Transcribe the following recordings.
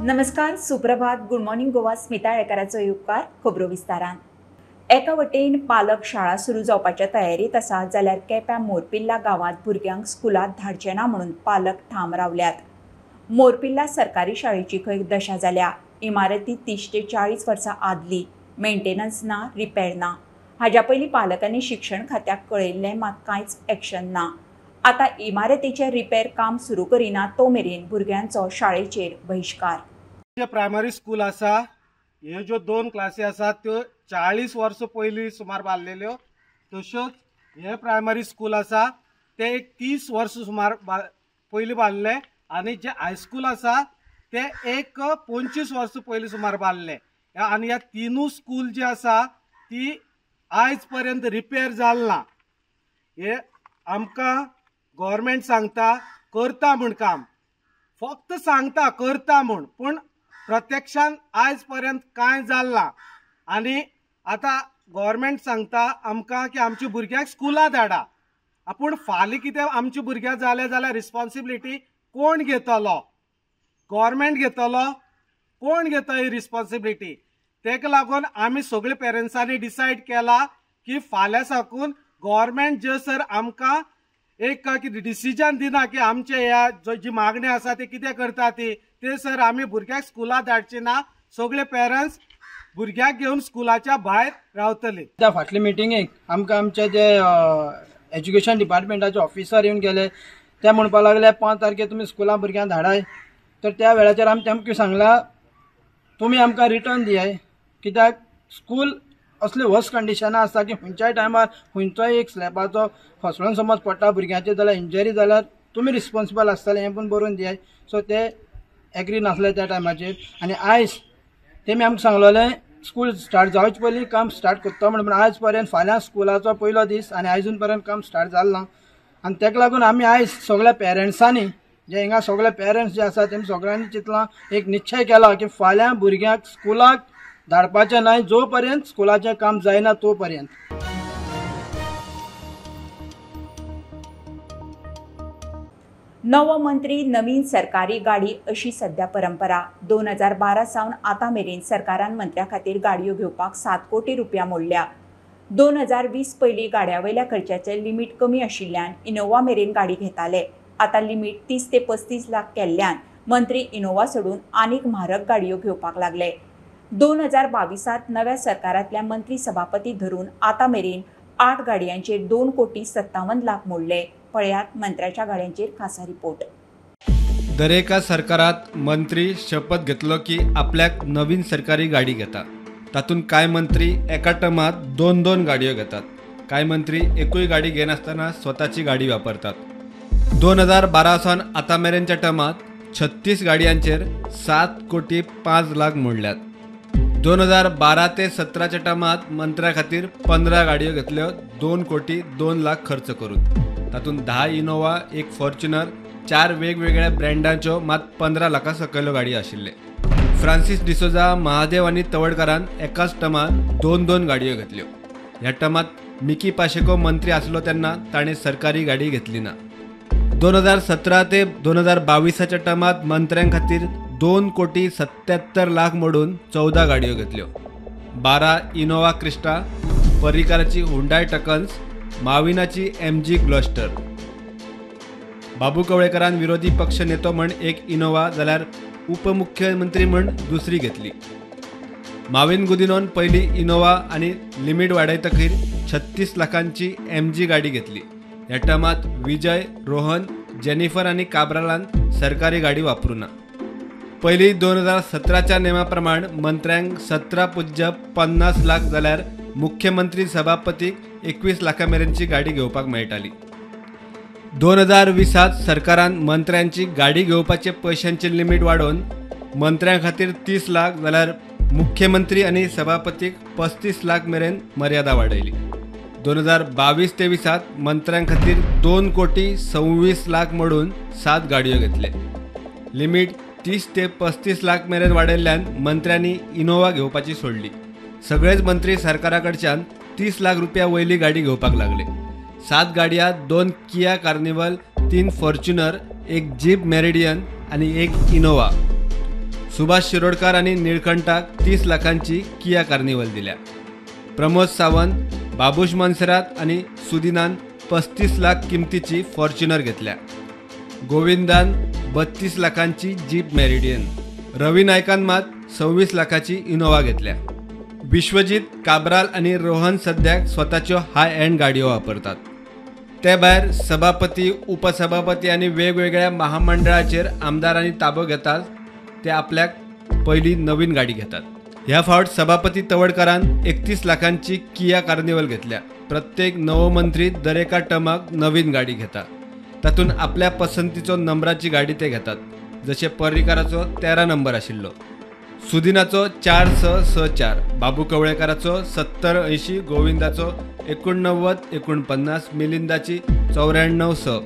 नमस्कार, सुप्रभात, good morning Goa. Smita येळकाराचो येवकार खबरो विस्तारान. एका वटेन पालक शाळा सुरू जावपाच्या तयारीत आसा, जाल्यार केप्यां मोरपिल्ला गांवांत भुरग्यांक स्कुलांत धाडचे ना म्हणून पालक ठाम रावल्यात. मोरपिल्ला सरकारी शाळेची खंय दशा जाल्या. इमारती 30 ते 40 वर्सां आदली, मेंटेनन्स ना, रिपेर ना. हाज्या पयलीं पालकांनी शिक्षण खात्याक कळयल्लें, मात कांयच एक्शन ना. आतां इमारतीचें रिपेर काम सुरू करिना तो मेरेन भुरग्यांचो शाळेचेर बहिश्कार. जे प्रायमरी स्कूल आसा, हे ज्यो 2 क्लासी आसात त्यो 40 वर्सां पयलीं सुमार बांदलेल्यो. तश्योच हे प्रायमरी स्कूल आसा ते एक 30 वर्सां सुमार पयलीं बांदले आनी जे हायस्कूल आसा ते एक 25 वर्सां पयलीं सुमार बांदले. आनी ह्या तिनूय स्कूल जी आसा ती आयज पर्यंत रिपेर जाल ना. हे आमकां गव्हर्मेंट सांगता करता म्हूण काम, फक्त सांगता करता म्हूण, पूण प्रत्यक्षान आयज पर्यंत कांय जाल ना. आनी आतां गव्हर्मेंट सांगता आमकां की आमच्या भुरग्यांक स्कुलां धाडा, पूण फाल्यां कितें आमच्या भुरग्यांक जालें जाल्यार रिस्पॉन्सिबिलिटी कोण घेतलो? गव्हर्मेंट घेतलो? कोण घेता ही रिस्पॉन्सिबिलिटी? तेका लागून आमी सगळे पेरंट्सांनी डिसायड केला की फाल्यां साकून गव्हर्मेंट जे सर आमकां एक कितें डिसिजन दिना की आमचे ह्या जी मागणी आसा ती कितें करता ती, ते सर आमी भुरग्यांक स्कुलां धाडची ना. सगळे पेरंट्स भुरग्यांक घेवन स्कुलाच्या भायर रावतले. त्या फाटले मिटिंगेक आमकां आमचे जे एज्युकेशन डिपार्टमेंटाचे ऑफिसर येवन गेले, ते म्हणपाक लागले 5 तारखेर तुमी स्कुलां भुरग्यांक धाडाय. तर त्या वेळाचेर आमी तेमकां सांगलां तुमी आमकां रिटर्न दियाय, कित्याक स्कूल असले वर्स कंडिशनां आसता की खंयच्याय टायमार खंयचोय एक स्लॅबाचो फसळून समज पडटा भुरग्यांचेर जाल्यार इंजरी जाल्यार तुमी रिस्पॉन्सिबल आसतले हें पूण बरोवन दियाय. सो ते एग्री नासले त्या टायमाचेर. आनी आयज तेमी आमकां सांगलेलें स्कूल स्टार्ट जावचे पयलीं काम स्टार्ट करता म्हणून, पूण आयज पर्यंत फाल्यां स्कुलाचो पयलो दीस आनी आयजून पर्यंत काम स्टार्ट जालें ना. आनी तेका लागून आमी आयज सगळ्या पेरंट्सांनी, जे हिंगा सगळे पेरंट्स जे आसा तेमी सगळ्यांनी चिंतलां, एक निश्चय केला की फाल्यां भुरग्यांक स्कुलाक धाडपाचें न्हय जो पर्यंत स्कुलाचें काम जायना तो पर्यंत. नवो मंत्री नवीन सरकारी गाडी अशी सध्या परंपरा. 2012 सावन आतां मेरेन सरकारान मंत्र्या खातीर गाडयो घेवपाक 7 कोटी रुपया मोडल्या. 2020 पयलीं गाड्या वयल्या खर्चाचें लिमीट कमी आशिल्ल्यान इनोवा मेरेन गाडी घेताले. आतां लिमीट 30 ते 35 लाख केल्ल्यान मंत्री इनोवा सोडून आनीक म्हारग गाडयो घेवपाक लागले. 2022 नव्या सरकारांतल्या मंत्री सभापती धरून आतां मेरेन 8 गाडयांचेर 2 कोटी 57 लाख मोडले. पळयात मंत्र्याच्या गाड्यांचेर खासा रिपोर्ट. दरेका सरकारात मंत्री शपथ घेतलो की आपल्याक नवीन सरकारी गाडी घेता. तातूंत कांय मंत्री एका टर्मात 2-2 गाडयो घेतात, कांय मंत्री एकूय गाडी घेनासतना स्वताची गाडी वापरतात. 2012 सावन आतां मेरेनच्या टर्मात 36 गाडयांचेर 7 कोटी 5 लाख मोडल्यात. 2012 ते 17च्या टर्मात मंत्र्या खातीर 15 गाडयो घेतल्यो 2 कोटी 2 लाख खर्च करून. तातूंत 10 इनोवा, 1 फॉर्च्युनर, 4 वेगवेगळ्या ब्रँडांच्यो मात 15 लाखां सकयल्यो गाडयो आशिल्ले. फ्रांसीस डिसोजा, महादेव आनी तवडकारान एकाच टर्मात 2-2 गाडयो घेतल्यो. ह्या टर्मात मिकी पाशेको मंत्री आसलो तेन्ना ताणें सरकारी गाडी घेतली ना. 2017 ते 2022च्या टर्मात मंत्र्यां खातीर 2 कोटी 77 लाख मोडून 14 गाडयो घेतल्यो. 12 इनोवा क्रिस्टा, पर्रीकाराची हुंडाय टकन्स, माविनाची MG Gloster. बाबू कवळेकरान विरोधी पक्ष नेतो म्हण 1 इनोवा जाल्यार उपमुख्यमंत्री म्हण दुसरी घेतली. माविन गुदिनोन पयली इनोवा आनी लिमीट वाडयतकीर 36 लाखांची MG गाडी घेतली. ह्या टर्मात विजय, रोहन, जेनिफर आनी काब्रालान सरकारी गाडी वापरूं ना. पयलीं 2017च्या नेमा प्रमाण मंत्र्यांक 17.50 लाख जाल्यार मुख्यमंत्री सभापतीक 21 लाखां मेरेनची गाडी घेवपाक मेळटाली. 2020 सरकारान मंत्र्यांची गाडी घेवपाचे पयशांची लिमीट वाडोवन मंत्र्यां खातीर 30 लाख जाल्यार मुख्यमंत्री आनी सभापतीक 35 लाख मेरेन मर्यादा वाडयली. 2022-23 मंत्र्यां खातीर 2 कोटी 26 लाख मोडून 7 गाडयो घेतले. लिमीट 30 ते 35 लाख मेरेन वाडयल्ल्यान मंत्र्यांनी इनोवा घेवपाची सोडली. सगळेच मंत्री सरकारा कडच्यान 30 लाख रुपया वयली गाडी घेवपाक लागले. 7 गाडया, 2 Kia Carnival, 3 Fortuner, 1 jeep meridian आनी 1 इनोवा. सुभाष शिरोडकार आनी निळकंठाक 30 लाखांची किया कार्निवल दिल्या. प्रमोद सावंत, बाबूश मनसेरात आनी सुदिनान 35 लाख किमतीची फॉर्च्युनर घेतल्या. गोविंदान 32 लाखांची जीप मेरिडियन, रवी नायकान मात 26 लाखाची इनोवा घेतल्या. विश्वजीत काब्राल आनी रोहन सद्याक स्वताच्यो हाय एंड गाडयो वापरतात. ते भायर सभापती, उपसभापती आनी वेगवेगळ्या महामंडळाचेर आमदारांनी ताबो घेतात ते आपल्याक पयली नवीन गाडी घेतात. ह्या फावट सभापती तवडकारान 31 लाखांची किया कार्निवल घेतल्या. प्रत्येक नवो मंत्री दरेका टर्माक नवीन गाडी घेता. तातूंत आपल्या पसंतीचो नंबराची गाडी ते घेतात. जशें पर्रीकाराचो 13 नंबर आशिल्लो, सुदिनाचो 4664, बाबू कवळेकाराचो 7080, गोविंदाचो 8949, मिलिंदाची 946,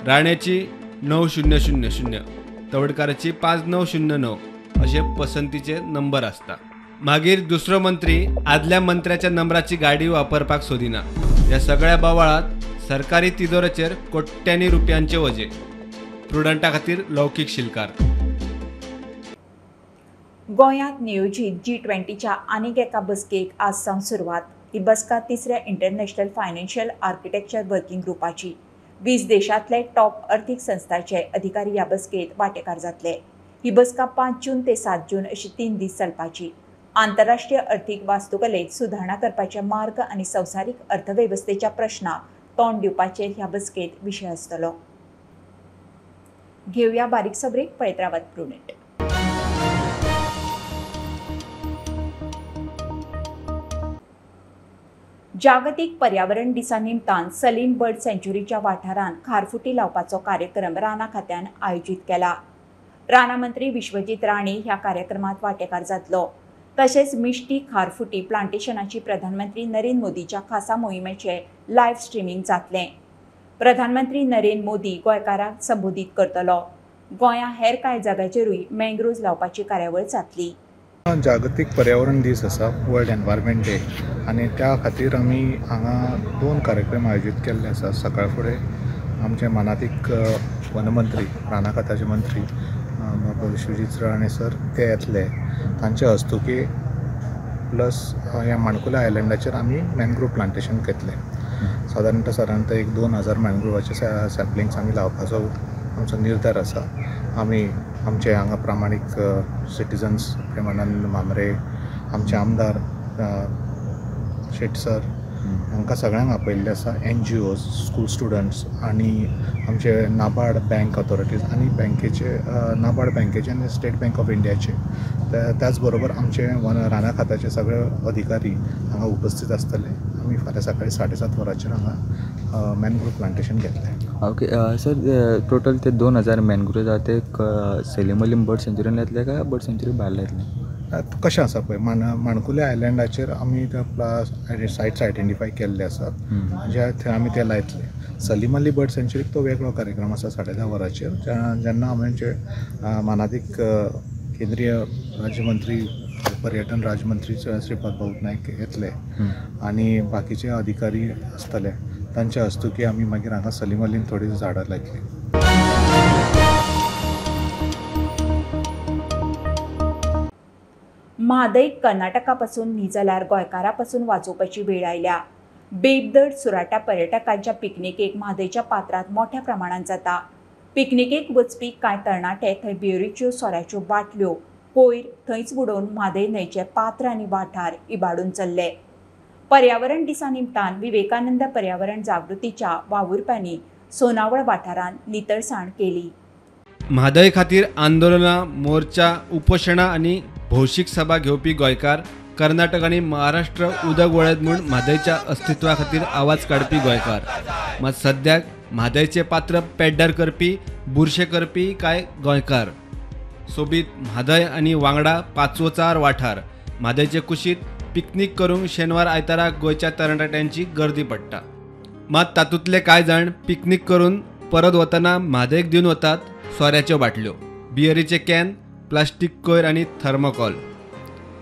राणेची 9000, तवडकाराची 5909 असे पसंतीचे नंबर आसता. मागीर दुसरो मंत्री आदल्या मंत्र्याच्या नंबराची गाडी वापरपाक सोदिना. ह्या सगळ्या बोवाळांत सरकारी तिजोरेचेर कोट्यांनी रुपयांचे वजे. प्रुडंटा खातीर लौकीक शिलकार. गोंयांत नियोजीत G20च्या आनीक एका बसकेक आज सावन सुरवात. ही बसका तिसऱ्या इंटरनॅशनल फायनान्शियल आर्किटेक्चर वर्किंग ग्रुपाची. 20 देशांतले टॉप अर्थीक संस्थांचे अधिकारी ह्या बसकेत वांटेकार जातले. ही बसका 5 जून ते 7 जून अशी 3 दीस चलपाची. आंतरराष्ट्रीय अर्थीक वास्तुकलेत सुदारणा करपाचे मार्ग आनी संवसारीक अर्थवेवस्थेच्या प्रश्नाक तोंड दिवपाचेर ह्या बसकेत विशय आसतलो. घेवया बारीकसो ब्रेक, पळयत रावात प्रुडंट. जागतीक पर्यावरण दिसा निमतान सलीम बर्ड सँच्युरीच्या वाठारांत खारफुटी लावपाचो कार्यक्रम रानां खात्यान आयोजीत केला. रानां मंत्री विश्वजीत राणे ह्या कार्यक्रमात वांटेकार जातलो. तशेंच मिश्टी खारफुटी प्लांटेशनाची प्रधानमंत्री नरेंद्र मोदीच्या खासा मोहिमेचें लायव्ह स्ट्रिमींग जातलें. प्रधानमंत्री नरेंद्र मोदी गोंयकारांक संबोधीत करतलो. गोंया हेर कांय जाग्याचेरूय मँग्रोव्ज लावपाची कार्यावळ जातली. जागतीक पर्यावरण दीस आसा, वर्ल्ड एनवायरमेंट डे, आनी त्या खातीर आमी हांगा 2 कार्यक्रम आयोजीत केल्ले आसा. सकाळ फुडें आमचे मानादीक वनमंत्री, रानां खात्याचे मंत्री बाबा विश्वजीत राणे सर ते येतले. तांचे हस्तुकी प्लस ह्या माणकुल्या आयलंडाचेर आमी मॅनग्रोव प्लांटेशन घेतलें. सादारणतः एक 2000 मॅनग्रोवाचे सॅपलिंग्स आमी लावपाचो आमचो निर्धार आसा. आमी आमचे हांगा प्रामाणीक सिटीजन्स प्रेमानंद म्हांबरे, आमचे आमदार शेट सर, हांकां सगळ्यांक आपयल्ले आसा. NGOs, school स्टुडंट्स आनी आमचे नाबार्ड बँक ऑथॉरिटीज आनी बँकेचे, नाबार्ड बँकेचे आनी स्टेट बँक ऑफ इंडियाचे, त्याच बरोबर आमचे वन रानां खात्याचे सगळे अधिकारी हांगा उपस्थित आसतले. आमी फाल्यां सकाळी 7:30 वरांचेर हांगा मॅनग्रोव प्लांटेशन घेतलें. ओके सर, टोटल ते 2000 मॅनग्रोव आसा ते सलीम अली बर्ड सँच्युरीन येतले काय बर्ड सँच्युरी भायर येतले? कशें आसा पळय, माणकुल्या आयलंडाचेर आमी ते सायट्स आयडेंटिफाय केल्ले आसात, जे थंय आमी ते लायतले. सलीम अली बर्ड सँच्युरीक तो वेगळो कार्यक्रम आसा 10:30 वरांचेर, जेन्ना आमचे मानादीक केंद्रीय राज्यमंत्री, पर्यटन राज्यमंत्री श्रीपाद भाऊ नायक येतले आनी बाकीचे अधिकारी आसतले. तांच्या हस्तुकी आमी मागीर हांगा सलीम अलीन थोडीं झाडां लायतली. म्हादय कर्नाटका पासून न्ही जाल्यार गोंयकारा पासून वाचोवपाची वेळ आयल्या. बेबदड सुराटा पर्यटकांच्या पिकनिकेक म्हादयच्या पात्रांत मोठ्या प्रमाणांत जाता. पिकनिकेक वचपी कांय तरणाटे थंय बियरीच्यो, सोऱ्याच्यो बाटल्यो, कोयर थंयच उडोवन म्हादय न्हंयचे पात्र आनी वाठार इबाडून चल्ले. पर्यावरण दिसा निमतान विवेकानंद पर्यावरण जागृतीच्या वावुरप्यांनी सोनावळ वाठारांत नितळसाण केली. म्हादय खातीर आंदोलनां, मोर्चा, उपोशणां आनी भौशीक सभा घेवपी गोंयकार कर्नाटक आनी महाराष्ट्र उदक वळत म्हूण म्हादयच्या अस्तित्वा खातीर आवाज काडपी गोंयकार मात सद्याक म्हादयचे पात्र पेड्ड्यार करपी, बुरशे करपी कांय गोंयकार. सोबीत म्हादय आनी वांगडा पाचवोचार वाठार म्हादयचे कुशीत पिकनीक करूंक शेनवार आयताराक गोंयच्या तरणाट्यांची गर्दी पडटा. मात तातूंतले कांय जाण पिकनीक करून परत वतना म्हादयक दिवन वतात सोऱ्याच्यो बाटल्यो, बियरीचे can, plastic कोयर आनी थर्मोकॉल.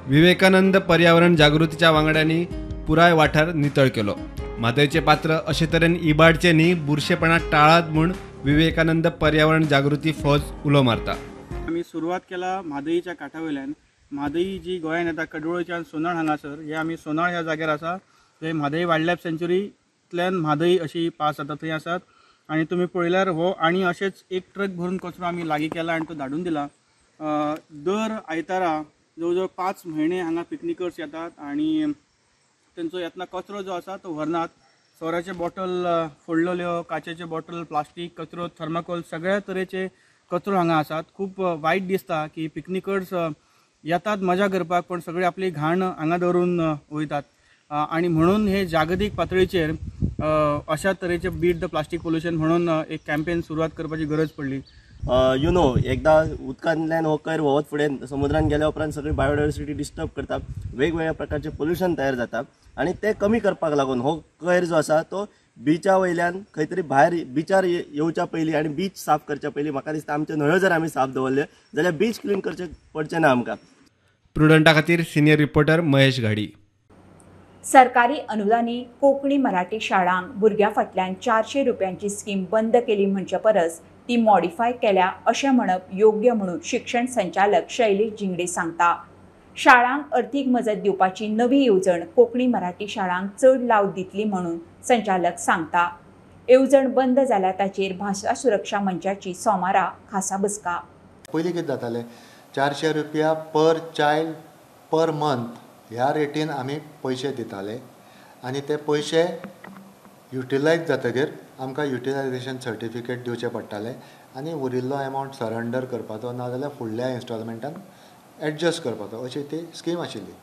विवेकानंद पर्यावरण जागृतीच्या वांगड्यांनी पुराय वाठार नितळ केलो. म्हादयचे पात्र अशे तरेन इबाडचे न्ही, बुरशेपणा टाळात म्हूण विवेकानंद पर्यावरण जागृती फौज उलो मारता. आमी सुरवात केला म्हादईच्या काठावयल्यान. म्हादई जी गोंयान येता कडवळच्यान सोनाळ हांगासर, हे आमी सोनाळ ह्या जाग्यार आसा थंय म्हादई वायल्ड लायफ सँच्युरींतल्यान म्हादई अशी पास जाता थंय आसात. आनी तुमी पळयल्यार हो आनी अशेंच एक ट्रक भरून कचरो आमी लागीं केला आनी तो धाडून दिला. दर आयतारा जवळ जवळ 5 म्हयने हांगा पिकनिकर्स येतात आनी तेंचो येतना कचरो जो आसा तो व्हरनात. सोऱ्याचे बॉटल फोडलेल्यो, काचेचे बॉटल, प्लास्टीक कचरो, थर्माकोल, सगळ्या तरेचे कचरो हांगा आसात. खूब वायट दिसता की पिकनिकर्स येतात मजा करपाक, पण सगळे आपली घाण हांगा दवरून वयतात. आनी म्हणून हे जागतीक पातळीचेर अशा तरेचे बीट the plastic pollution म्हणून एक कॅम्पेन सुरवात करपाची गरज पडली. You know एकदा उदकांतल्यान हो कैर व्हांवत फुडें समुद्रान गेल्या उपरांत सगळी बायोडायवर्सिटी डिस्टर्ब करता, वेगवेगळ्या प्रकारचे पोल्युशन तयार जाता आनी ते कमी करपाक लागून हो कैर जो आसा तो बिचा वयल्यान खंय तरी भायर बिचार येवच्या पयलीं आनी बीच साफ करच्या पयलीं म्हाका दिसता आमच्यो न्हंयो जर आमी साफ दवरल्यो जाल्यार बीच क्लीन करचें पडचें ना आमकां. प्रुडंटा खातीर सिनियर रिपोर्टर महेश घाडी. सरकारी अनुदानी कोंकणी मराठी शाळांक भुरग्यां फाटल्यान 400 रुपयांची स्कीम बंद केली म्हणचे परस ती मॉडिफाय केल्या अशें म्हणप योग्य म्हणून शिक्षण संचालक शैलेश झिंगडे सांगता. शाळांक अर्थीक मजत दिवपाची नवी येवजण कोंकणी मराठी शाळांक चड लाव दितली म्हणून संचालक सांगता. येवजण बंद जाल्या ताचेर भाशा सुरक्षा मंचाची सोमारा खासा बसका. पयलीं कितें जातालें, 400 रुपया पर चायल्ड पर मंथ ह्या रेटीन आमी पयशे दिताले आनी ते पयशे युटिलायज जातकीर आमकां युटिलायजेशन सर्टिफिकेट दिवचें पडटालें आनी उरिल्लो एमावंट सरेंडर करपाचो, नाजाल्यार फुडल्या इन्स्टॉलमेंटान एडजस्ट करपाचो, अशी ती स्कीम आशिल्ली.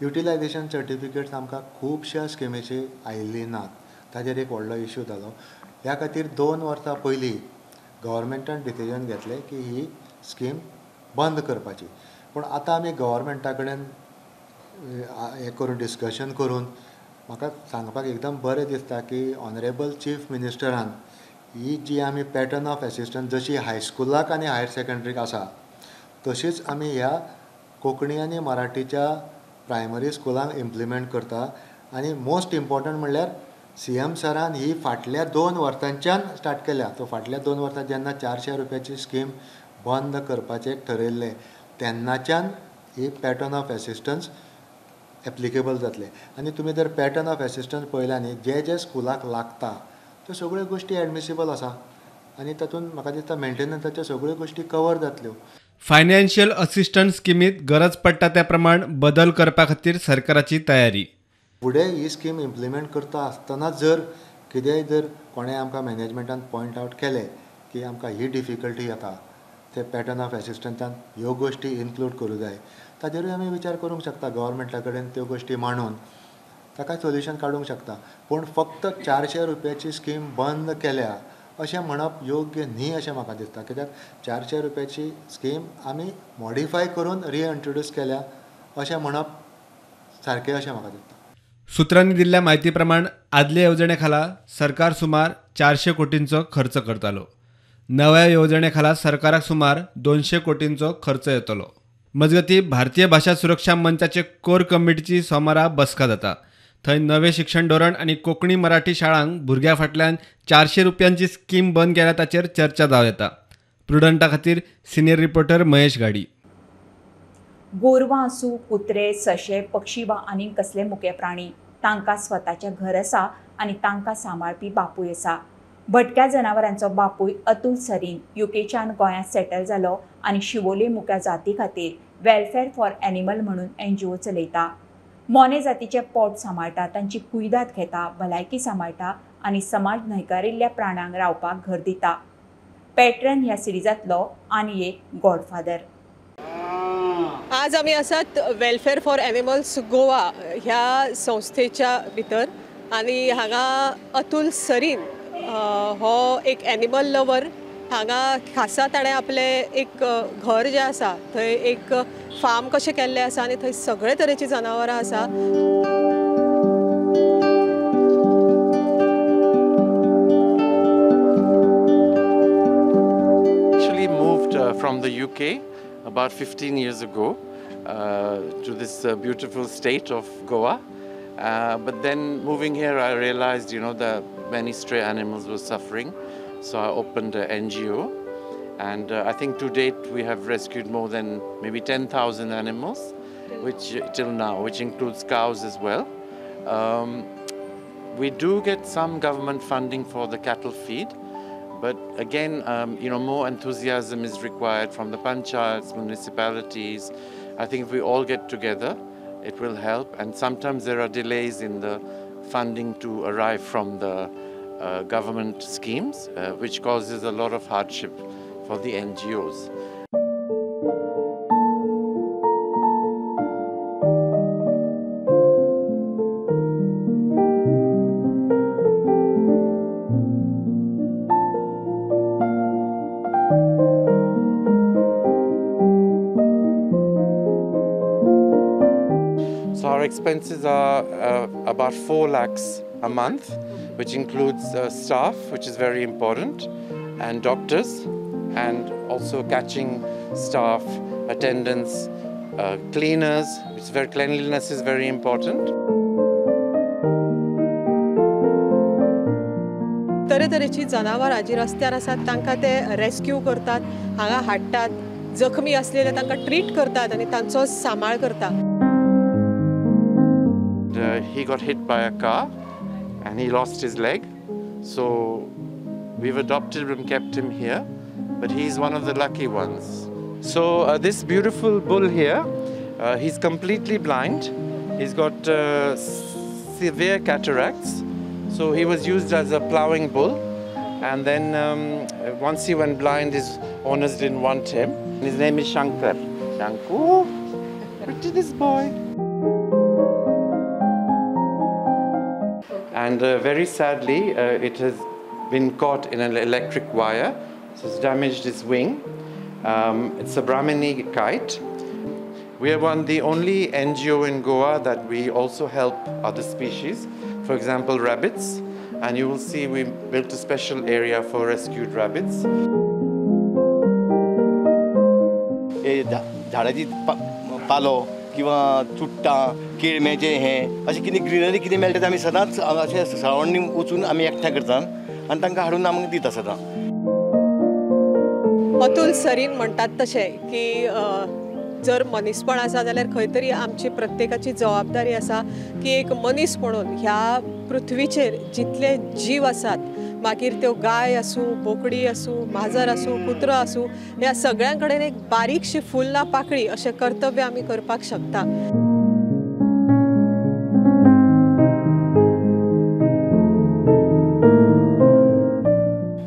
युटिलायजेशन सर्टिफिकेट्स आमकां खुबश्या स्किमीची आयिल्ली नात, ताजेर एक व्हडलो इश्यू जालो. ह्या खातीर 2 वर्सां पयलीं गव्हर्मेंटान डिसिजन घेतलें की ही स्कीम बंद करपाची. पूण आतां आमी गव्हर्मेंटा कडेन हें करून डिस्कशन करून म्हाका सांगपाक एकदम बरें दिसता की ऑनरेबल चीफ मिनिस्टरान ही जी आमी पॅटर्न ऑफ एसिस्टन्स जशी हायस्कुलाक आनी हायर सेकंडरीक आसा तशीच आमी ह्या कोंकणी आनी मराठीच्या प्रायमरी स्कुलांक इम्प्लिमेंट करता. आनी मोस्ट इम्पॉर्टंट म्हणल्यार सी एम सरान ही फाटल्या 2 वर्सांच्यान स्टार्ट केल्या. तो फाटल्या 2 वर्सां जेन्ना 400 रुपयाची स्कीम बंद करपाचें ठरयल्लें तेन्नाच्यान ही पॅटर्न ऑफ एसिस्टन्स एप्लिकेबल जातलें. आनी तुमी जर पॅटर्न ऑफ एसिस्टन्स पळयल्या न्ही, जे जे स्कुलाक लागता त्यो सगळ्यो गोश्टी एडमिसिबल आसा आनी तातूंत म्हाका दिसता मेंटेनन्साच्यो सगळ्यो गोश्टी कवर जातल्यो. फायनान्शियल असिस्टन्स स्किमीत गरज पडटा त्या प्रमाण बदल करपा खातीर सरकाराची तयारी. फुडें ही स्कीम इम्प्लिमेंट करता आसतना जर कितेंय जर कोणें आमकां मॅनेजमेंटान पॉयंट आवट केलें की आमकां ही डिफिकल्टी येता, ते पॅटर्न ऑफ एसिस्टन्सान ह्यो गोश्टी इन्क्लूड करूं जाय, ताजेरूय आमी विचार करूंक शकता. गव्हर्मेंटा कडेन त्यो गोश्टी मांडून ताका सोल्युशन काडूंक शकता. पूण फक्त 400 रुपयाची स्कीम बंद केल्या अशें म्हणप योग्य न्ही अशें म्हाका दिसता. कित्याक 400 रुपयाची स्कीम आमी मॉडिफाय करून रिइंट्रोड्यूस केल्या अशें म्हणप सारकें अशें म्हाका दिसता. सूत्रांनी दिल्ल्या म्हायती प्रमाण आदले येवजणे खाला सरकार सुमार 400 कोटींचो खर्च करतालो. नव्या येवजणे खाला सरकाराक सुमार 200 कोटींचो खर्च येतलो. मजगती भारतीय भाशा सुरक्षा मंचाचे कोर कमिटीची सोमारा बसका जाता. थंय नवे शिक्षण धोरण आनी कोंकणी मराठी शाळांक भुरग्यां फाटल्यान 400 रुपयांची स्कीम बंद केल्या ताचेर चर्चा जावं येता. प्रुडंटा खातीर सिनियर रिपोर्टर महेश घाडी. गोरवां आसूं, कुत्रे, सशे, पक्षी वा आनीक कसले मुके प्राणी, तांकां स्वताचें घर आसा आनी तांकां सांबाळपी बापूय आसा. भटक्या जनावरांचो बापूय अतुल सरीन युकेच्यान गोंयांत सेटल जालो आनी शिवोले मुक्या जाती खातीर वेलफेअर फॉर एनिमल म्हणून एनजीओ चलयता. मोने जातीचे पोट सांबाळटा, तांची कुयदाद घेता, भलायकी सांबाळटा आनी समाज न्हयकारिल्ल्या प्राण्यांक रावपाक घर दिता. पॅट्रन ह्या सिरिजांतलो आनी एक गॉडफादर. आज आमी आसात वेलफेअर फॉर एनिमल्स गोवा ह्या संस्थेच्या भितर आनी हांगा अतुल सरीन हो एक एनिमल लवर, हांगा खासा ताणें आपलें एक घर जें आसा थंय एक फार्म कशें केल्लें आसा आनी थंय सगळे तरेचीं जनावरां आसा. Actually moved from the UK about 15 years ago to this beautiful state of Goa. But then moving here, I realized, you know, that many stray animals were suffering. So I opened an NGO, And I think to date we have rescued more than maybe 10,000 animals, which till now, which includes cows as well. We do get some government funding for the cattle feed, but again, you know, more enthusiasm is required from the panchayats, municipalities. I think if we all get together, it will help. And sometimes there are delays in the funding to arrive from the government schemes, which causes a lot of hardship for the NGOs. So our expenses are about 4 lakhs a month, which includes staff, which is very important, and doctors, and also catching staff, attendants, cleaners. It's very, cleanliness is very important. तरेतरेची जनावरां जी रस्त्यार आसात तांकां ते rescue करतात, हांगा हाडटात, जखमी असलेले तांकां ट्रीट करतात आनी तांचो सांबाळ करतात. He got hit by a car and he lost his leg. So we've adopted him, kept him here, but he's one of the lucky ones. So this beautiful bull here, he's completely blind. He's got severe cataracts. So he was used as a plowing bull. And then once he went blind, his owners didn't want him. His name is Shankar. Shanku, pretty this boy. And very sadly, it has been caught in an electric wire, so it's damaged its wing. It's a Brahminy kite. We are one of the only NGO in Goa that we also help other species, for example, rabbits. And you will see we built a special area for rescued rabbits. झाडाची पालो किंवा चुट्टां केळम्याचें हें अशें कितें greenery कितें मेळटा तें आमी सदांच अशें सरावंडींग वचून आमी एकठांय करता आनी तांकां हाडून आमकां दिता सदां. अतुल सरीन म्हणटात तशें की जर मनीसपण आसा जाल्यार खंय तरी आमची प्रत्येकाची जबाबदारी आसा की एक मनीस म्हणून ह्या पृथ्वीचेर जितले जीव आसात, मागीर त्यो गाय आसूं, बोकडी आसूं, माजर आसूं, कुत्रो आसूं, ह्या सगळ्यां कडेन एक बारीकशी फूल ना पाकळी अशें कर्तव्य आमी करपाक शकता.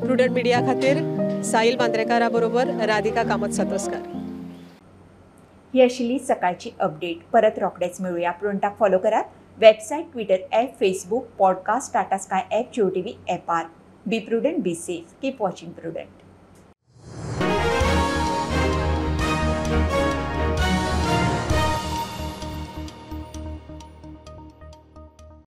प्रुडंट मिडिया खातीर साहिल मांद्रेकारा बरोबर राधिका कामत सातोस्कर. ही आशिल्ली सकाळची अपडेट. परत रोखडेच मेळुया. प्रुडंटाक फॉलो करात website, Twitter app, Facebook, podcast, Tata Sky app, Jio TV ॲपार. Be prudent, be safe, keep watching Prudent.